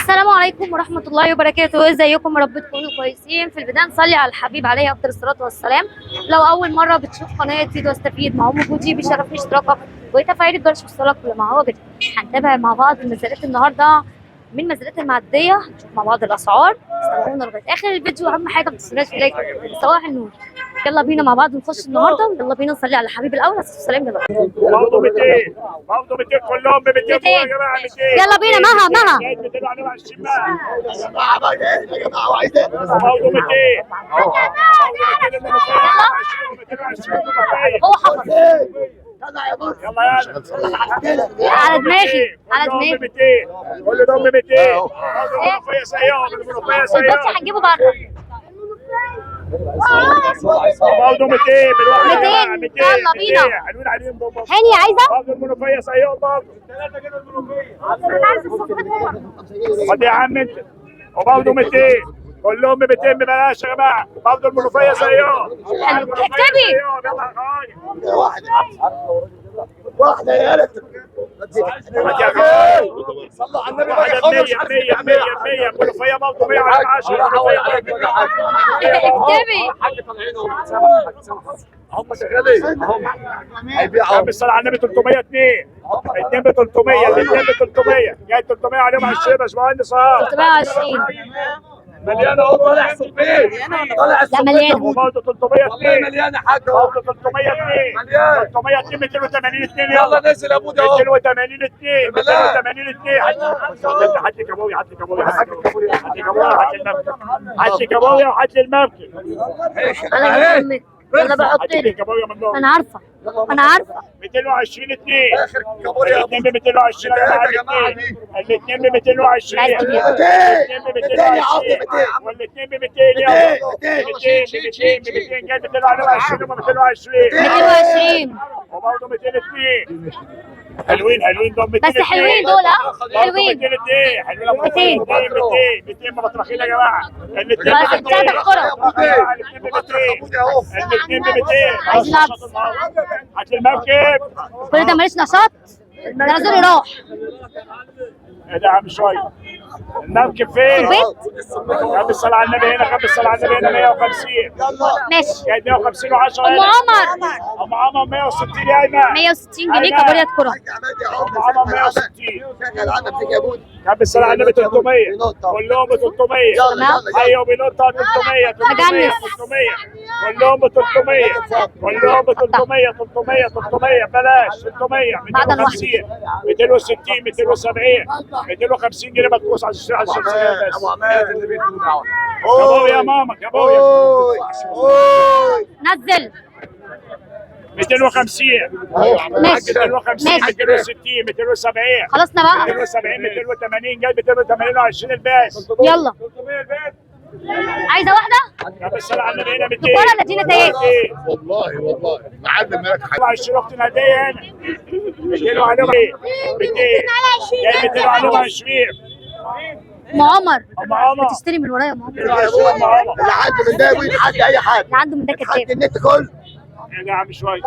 السلام عليكم ورحمة الله وبركاته. ازيكم؟ يا رب تكونوا كويسين. في البداية نصلي على الحبيب عليه أفضل الصلاة والسلام. لو أول مرة بتشوف قناة فيديو استفيد مع أم بودي، بيشرفني اشتراكك وتفعيل الجرس والصلاة كل ما هو جديد. هنتابع مع بعض المزادات النهاردة من مزادات المعدية، هنشوف مع بعض الأسعار. استنونا لغاية آخر الفيديو. أهم حاجة ما تنسوناش like صباح النور. يلا بينا مع بعض نخش النهاردة، ويلا بينا نصلي على الحبيب الأول عليه الصلاة والسلام. يلا برضه 200، برضه 200، كلهم ب 200 يا جماعة. 200. يلا بينا. مها مها. 220 بقى. يا جماعة بقى، يا جماعة وعايز ايه؟ برضه 200، 220. هو حفظ. طلع يا بص. يلا يلا. على دماغي على دماغي. 200، كل دول ب 200. المنوفية سيئه، المنوفية البطي سيئه. هنجيبه بره. برضه 200 بالواحد يا جماعة. 200. يلا بينا. حلوين عليهم بابا. هاني عايزه. برضه المنوفية سيئه برضه. خد يا عم انت. وبرضه 200، كلهم ب 200 ببلاش يا جماعة. برضه المنوفية سيئه. اكتبي. يلا يا واحدة واحدة يا ريت. صلوا على النبي. واحدة 100 100 100 100. المنوفية برضه 110. اكتبي. حاج طالعينهم، هم شغالين، هم هيبيعوا. كم الصلاة على النبي؟ 302، اثنين ب 300، الاثنين ب 300. جاي 300 عليهم 20 يا باشمهندس. اه 320. مليانة اهو، طالع الصبيط، طالع لا الصبيط. مليان. وبرضه 302. والله مليانة حاج اهو. برضه 302. مليان. 302، 280 2. يلا. يلا نزل يا بودي اهو. 280 2، 280 2. حد كابويا، حد كابويا، حد كابويا، حد كابويا، حد كابويا، وحد المركب. انا جبت امك، انا بحط حد لك. كابويا من دول. انا عارفه انا عارفه. 220 2. اخر كابوريا يا الاثنين ب 220 يا جماعة. يا جماعة. الاثنين ب 220. عايز كبير. الاثنين ب 200 يا عبد، 220. 200. والاثنين ب 200. يلا. 200. 200 200 200. جاي 220 هم 220. 220. وبرضه 202. حلوين حلوين دول. 200. بس حلوين دول. اه حلوين. 202 حلوين. 200. 200 200 200. مبطرخين يا جماعة. الاثنين بس ب بتاعت 200. الكرة. الاثنين ب 200. بودي اهو. الاثنين ب 200. عايز لعب. هات المركب. كل ده ماليش نشاط، ده انا زوري راح. ايه ده يا عم شوية؟ المركب فين؟ البيت. خد الصلاة على النبي هنا، خد الصلاة على النبي هنا. 150. يلا. ماشي. جاي 150 و10. ام عمر. ام عمر 160 يا ايمن. 160 جنيه كابوريا كرة. ام عمر 160. شغل عندك يا بودي. خد الصلاة على النبي. 300، كلهم ب 300. يلا يلا. ايوه بينط 300 300 300. كلهم ب 300، كلهم ب 300 300 300 بلاش. 300. 250، 260، 270، 250 جنيه. بتبص على 10 جنيه بس. ابو عماد اللي بيدونا اهو. كابويا يا ماما، كابويا. اوي اوي. نزل. 250. ماشي. 250. ماشي. 260، 270. خلصنا بقى. 270، 280. جاي 228 الباس. يلا عايزه واحدة. طب الصلاة على النبي هنا 200. دكتورة ولا دينا تايه؟ والله والله معلم مالك حاجة. 20 اخت الهدية هنا. 200 وعليهم ايه؟ 200. جاي 200 وعليهم 20. ام عمر. ام عمر. بتشتري من ورايا يا ام عمر. 220 ام عمر. اللي عنده من ده ويتحدى اي حد. اللي عنده من ده يتحدى كداب. النت كله. ايه ده يا عم شوية؟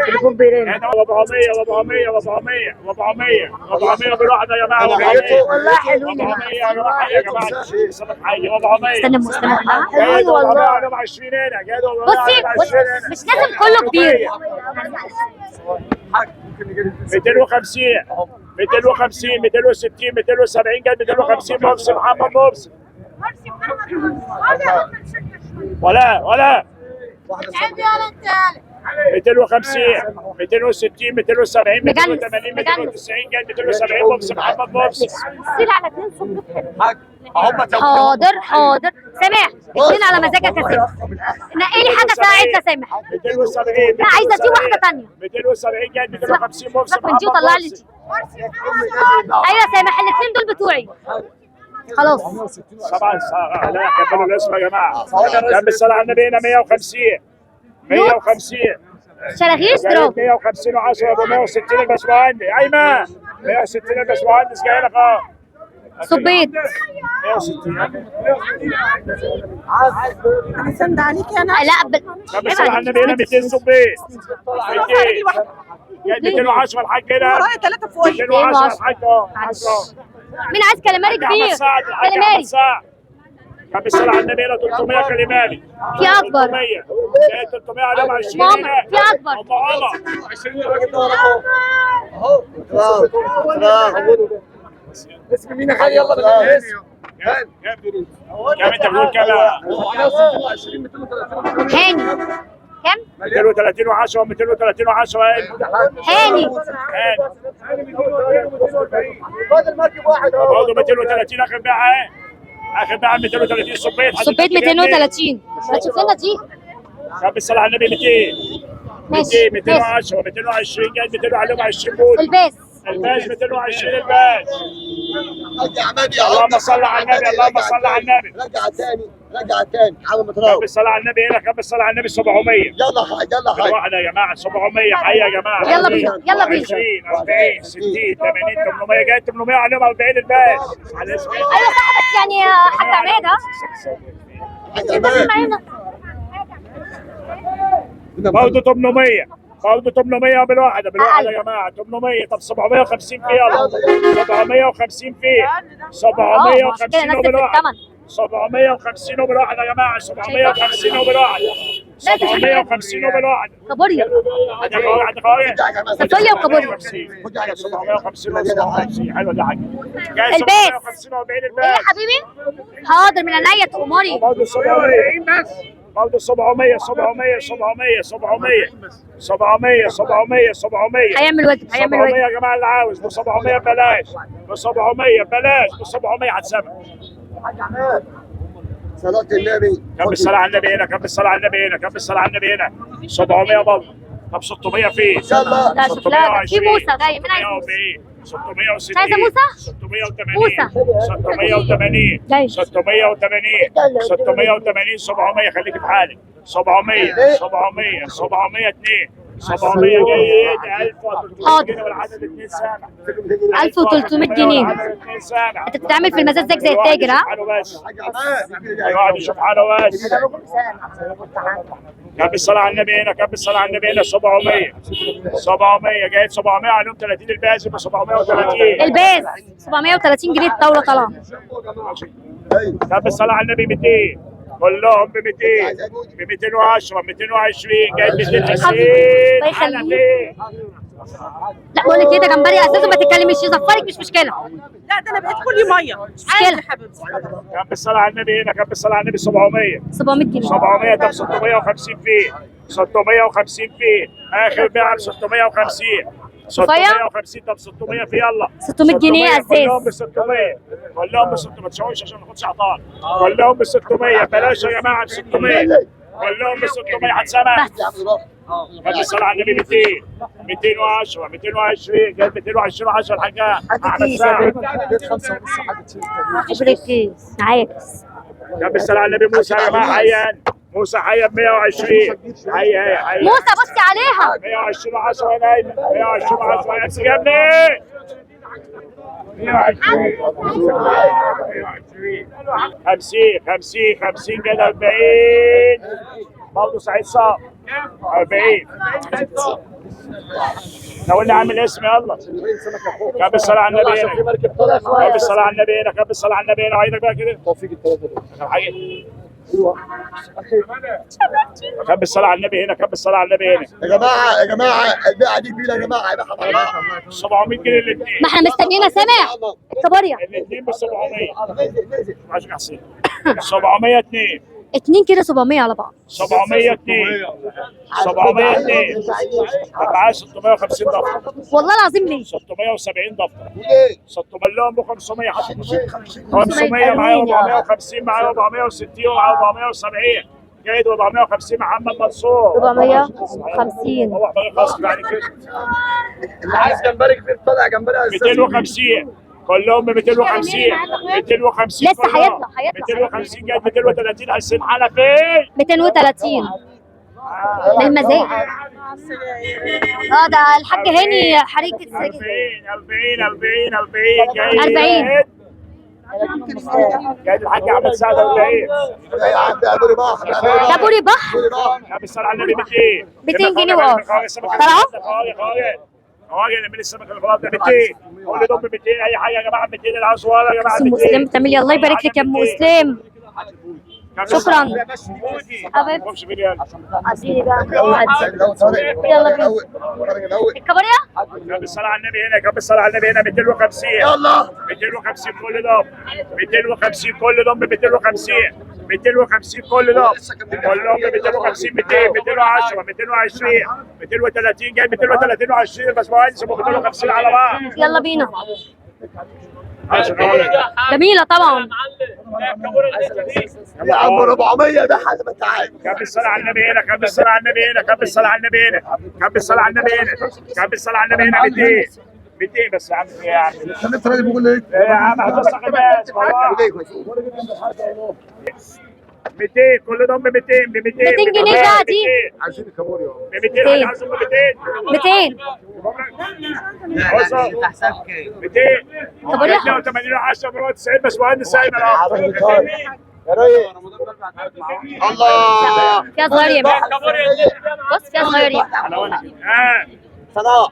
تليفون بيرن. ايه ده؟ 400 400 400 400 400 بالواحدة يا جماعة. 400. والله حلوين يا 400 يا جماعة، يا جماعة سمك حي. 400. استنى استنى. جاي 400 عليهم 20 هنا. جاي 400 بصي عليهم 20 هنا. مش لازم كله كبير. حاج ممكن نجيب 250، 250، 260، 270. جاي 250. مرسي محمد مرسي. ولا ولا. 250، 260، 270، 280، 290. جاي 270. مرسي محمد مرسي. بصي على اتنين صندوق حلو. حاج هم. حاضر حاضر سامح. اتنين على مزاجك يا سامح. نقي لي حاجة ساعد يا سامح. 270. لا عايزه دي واحدة ثانية. 270. جاي 250. مرسي سيبك من دي محمد وطلع لي مرسي. دي. ايوه يا سامح الاثنين دول بتوعي خلاص. طبعا لا كملوا الاسم يا جماعة. كم الصلاة على النبي هنا؟ 150، 150. شراغيش ضرب. 150 و10 460 الباشمهندس ايمن. 160 الباشمهندس جاي لك اهو. صبيت. 160. انا سند عليك انا. لا كم الصلاة على النبي هنا؟ 200 صبيت. 200. جاي 210 الحاج هنا. ورايا ثلاثة في وشي. 210 الحاج اهو. معلش. مين عايز كاليماري كبير؟ كاليماري كم الصلاة على النبي هنا 300 كاليماري. في اكبر. 300 300 عليهم 20. ماما في اكبر. ام عمر 20 الراجل ده وراك اهو. اهو. اسم مين يا غالي؟ يلا بالاسم. كام كام انت بتقول كام؟ 426 230. هاني كام؟ 230 و10 230 و10. هاني هاني فاضل مركب واحد اهو. برضه 230 اخر بيعه اهي. اخر بيعه 230 صبيت. صبيت 230. ما تشوف لنا دي. كم الصلاة على النبي 200. ماشي 210 220 جاي 200 عليهم 20 بود. الباس الباس 220 الباس. رجع عماد يا اللهم صل على النبي، اللهم صل على النبي. رجع تاني، رجع تاني عم متراوح. كم الصلاة على النبي هنا، كم الصلاة على النبي 700. يلا حاج، يلا حاج. واحدة يا جماعة 700 حي يا جماعة. يلا بينا، يلا بينا. 20 40 60 80 800 جاي 800 عليهم 40 الباس. على اسم ايوه صح، بس يعني حاج عماد ها حاج عماد. معانا. برضه 800، برضه 800 بالواحدة، بالواحدة يا جماعة 800. طب 750 فيه، يلا 750 فيه، 750 بالواحدة، 750 بالواحدة يا جماعة، 750 بالواحدة، 750 بالواحدة. كابوريا. عندك قوي، عندك قوي. سفلية وكابوريا. 750 750 حلوة دي حاجة. الباس. 750 ايه يا حبيبي؟ حاضر من عينيا تأمري. برضه 700 بس، برضه 700 700 700 700 700 700 700. هيعمل واجب، هيعمل 700 واجب. يا جماعة اللي عاوز ب 700 بلاش، ب 700 بلاش، ب 700 هتسمع. صلاة النبي. كم الصلاة على النبي هنا، كم الصلاة على النبي هنا، كم الصلاة على النبي هنا 700 برضه. طب 600 فين؟ يلا. لا شوف لها في موسى جاي. مين عايز موسى؟ 660 عايزة موسى؟ 680 موسى. 680 جاي. 680 680 700. خليك في حالك. 700 700 702 700 جيد. 1300 جنيه والعدد 2 سامع. 1300 جنيه. انت بتتعامل في المزاد زيك زي التاجر ها؟ بس حاج عماد. الواحد يشوف حاله بس. كم الصلاة على النبي هنا، كم الصلاة على النبي هنا 700 700 جايب 700 عليهم 30 الباقي يبقى 730. الباس 730 جنيه الطاولة طالعة. كم الصلاة على النبي 200 كلهم ب 200 ب 210 220 جايب 290. الله يخليك. لا بقول لك ايه، ده جمبري اساسا ما تتكلميش، يزفرك مش مشكلة. لا ده انا بقيت كلي مية. مشكلة. عادي يا حبيبتي. كم الصلاة على النبي هنا، كم الصلاة على النبي 700 700 جنيه. 700. طب 650 فيه، 650 فيه، اخر بيعه ب 650 650. طب 600 في، يلا 600 جنيه يا 600 كلهم ب ازاز. 600، كلهم ب 600. ما تشوش عشان ما ناخدش عطار. كلهم ب 600 بلاش يا جماعة، ب 600 كلهم ب 600. هتسمع. بس طب الصلاة على النبي 200 210 220 جايب 220 10 الحاجة احمد سعد. اشرب كيس معايا كيس. طب الصلاة على النبي موسى يا جماعة، حيا موسى، حيا ب 120. حيا حيا حيا. موسى بصي عليها. 120 10 يا نايم، 120 10 يا سي ابني. 120 50 50 50 كده 40 برضه سعيد صعب 40. لو اللي عامل اسم يلا. كم الصلاة على النبي هنا، كم الصلاة على النبي هنا، كم الصلاة على النبي هنا. عيدك بقى كده توفيق الثلاثة دول. آخر حاجة. كم الصلاة على النبي هنا، كم الصلاة على النبي هنا. يا جماعة، يا جماعة البيعة دي كبيرة يا جماعة، يا جماعة. 700 جنيه الاثنين. ما احنا مستنيين يا سامح الكابوريا. الاثنين ب 700. نزل نزل. عشان حسين 702. 2 كيلو 700 على بعض. 702 702. معاه 650 دفتر. والله العظيم ليه؟ 670 دفتر. ليه؟ 600 لهم ب 500 حط 500 معايا، 450 معايا، 460 معايا، 470 جايد 450 محمد منصور. 450. هو خلاص بعد كده. اللي عايز جمبري كبير طالع جمبري على الأساس. 250 كلهم ب 250 250 لسه هيطلع، هيطلع. 250 جايد 230 حسين حنفي. 230 بالمزاج. اه ده الحاج هاني حريق السجن. 40 40 40 40 جايد 40. جايد الحاج احمد سعد 40. يا عم ده بوري بحر. ده بوري بحر. بوري بحر. يا بالصلاة على النبي 200 200 جنيه وقف. طلعوا؟ طواجن من السمك الغلط ده 200، كل دب 200. اي حاجة يا جماعة 200. اللي عاوز صغير يا جماعة بس ام 200. اسلام بتعملي، الله يبارك لك يا ام اسلام. شكرا حبيبتي. خمسة مليون. عديني بقى، عدي. يلا بينا. الكباريه. كم الصلاة على النبي هنا، كم الصلاة على النبي هنا. 250. يلا. 250 كل ضم، 250 كل ضم، 250، 250 كل ضم، كلهم ب 250. 200، 210، 220، 230. جاي 230 و20 باشمهندس، 250 على بعض. يلا بينا. جميلة طبعا. يا عم 400 ده حسب انت عايز. كم الصلاة على النبي هنا، كم الصلاة على النبي هنا، كم الصلاة على النبي هنا، كم الصلاة على النبي هنا، كم الصلاة على النبي هنا. 200، 200 بس يا عم. يا عم انت راجل بيقول ايه؟ يا عم هتوسخ الناس والله. 200 كل ضم 200 ب 200. 200 جنيه بقى دي. عايزين الكابوريا. ب 200. حد عايز 200؟ 200. 200. كابوريا. 82 10 94 باشمهندس ايمن اهو. يا ريس. الله. فيها صغير يا بص، فيها صغير. صلاح.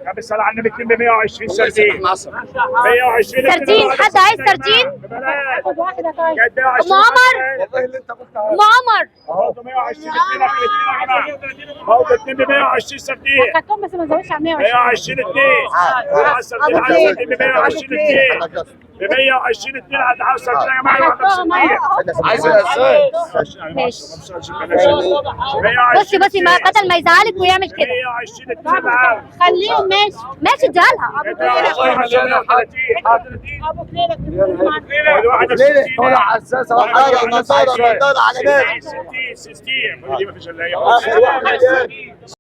كم الصلاة على النبي؟ 2 ب 120 سردين. 120. سردين، حد عايز سردين؟ ام أم عمر. والله اللي انت قلت. ام عمر. برضه 120. 2 يا جماعة، برضه 2 ب 120 سردين. خدتهم بس ما زودش على 120. 120 2 سردين، على سردين ب 120 2، ب 120 2. عاوز سردين يا جماعة؟ عايز الاساس. ماشي. بصي بصي، ما بدل ما يزعلك ويعمل كده. 120 2 معاهم. خليهم ماشي. ماشي، اديها لها. ابو كليلة ليه طالع على الاساس؟ نضاره نضاره نضاره على بالك. 60 60 دي ما فيش الا هي. اخر واحد.